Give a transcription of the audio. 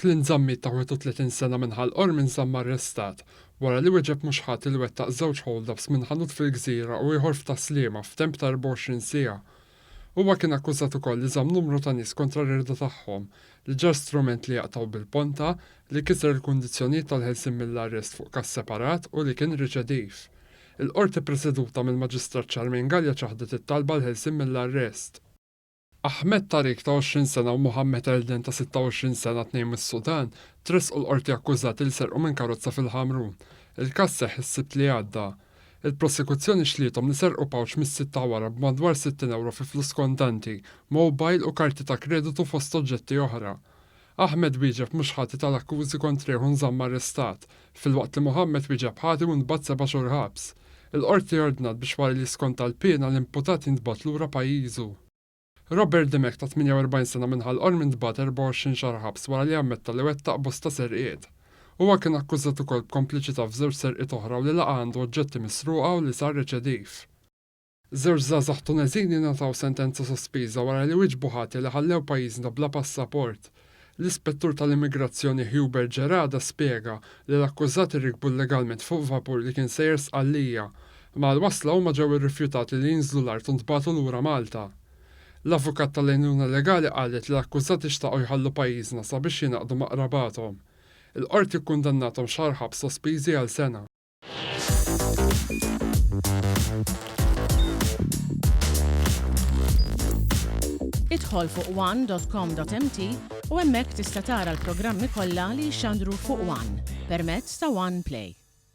Clint Zammit ta' 31 sena minn Ħal Qormi nżamm arrestat wara li wieġeb mhux ħati li wettaq żewġ hold-ups minn ħanut fil-Gżira u ieħor f'Tas-Sliema f'temp ta' 24 siegħa. Huwa kien akkużat ukoll li żamm numru ta' nies kontra r-rieda tagħhom, li ġarr strument li jaqtgħu bil-ponta, li kiser il-kundizzjonijiet tal-ħelsien mill-arrest fuq każ separat u li kien riċediv. Il-Qorti preseduta mill-Maġistrat Charmaine Galea ċaħdet it-talba għall-ħelsien mill-arrest. Ahmed Tariq ta' 20 sena u Mohammed Elden ta' 26 sena tnejn mis-Sudan tressqu l-Qorti akkużati li serqu minn karozza fil-Ħamrun. Il-każ seħħ is-Sibt li għadda. Il-Prosekuzzjoni xliethom li serqu pouch mis-sit ta' wara b'madwar 60 ewro fi flus kontanti, mobile u karti ta' kreditu fost oġġetti oħra. Ahmed wieġeb mhux ħati tal-akkużi kontrih u nżamm arrestat, filwaqt li Mohammed wieġeb ħati u ntbagħat seba' xhur ħabs. Il-Qorti ordnat biex wara li jiskonta l-piena l-imputat jintbagħat lura pajjiżu. Robert Dimech ta' 48 sena minn Ħal Qormi ntbagħat 24 xahar ħabs wara li ammetta li wettaq bosta serqiet. Huwa kien akkużat ukoll b'kompliċità f'żewġ serqiet oħra u li laqa' għandu oġġetti misruqa u li sar reċediv. Żewġ żgħażagħ Tuneżini ngħataw sentenza sospiża wara li wieġbu ħati li ħallew pajjiżna bla passaport. L-Ispettur tal-Immigrazzjoni Hubert Gerada spjega li l-akkużati rikbu llegalment fuq vapur li kien sejjer Sqallija. Mal-wasla huma ġew irrifjutati li jinżlu l-art u ntbagħtu lura Malta. L-avukat tal-għajnuna legali qalet li l-akkużati xtaqu jħallu pajjiżna sabiex jingħaqdu ma' qrabathom. Il-Qorti kkundannathom xahar ħabs sospiżi għal sena. Idħol fuq one.com.mt u hemmhekk tista' tara l-programmi kollha li jixxandru fuq One permezz ta' One Play.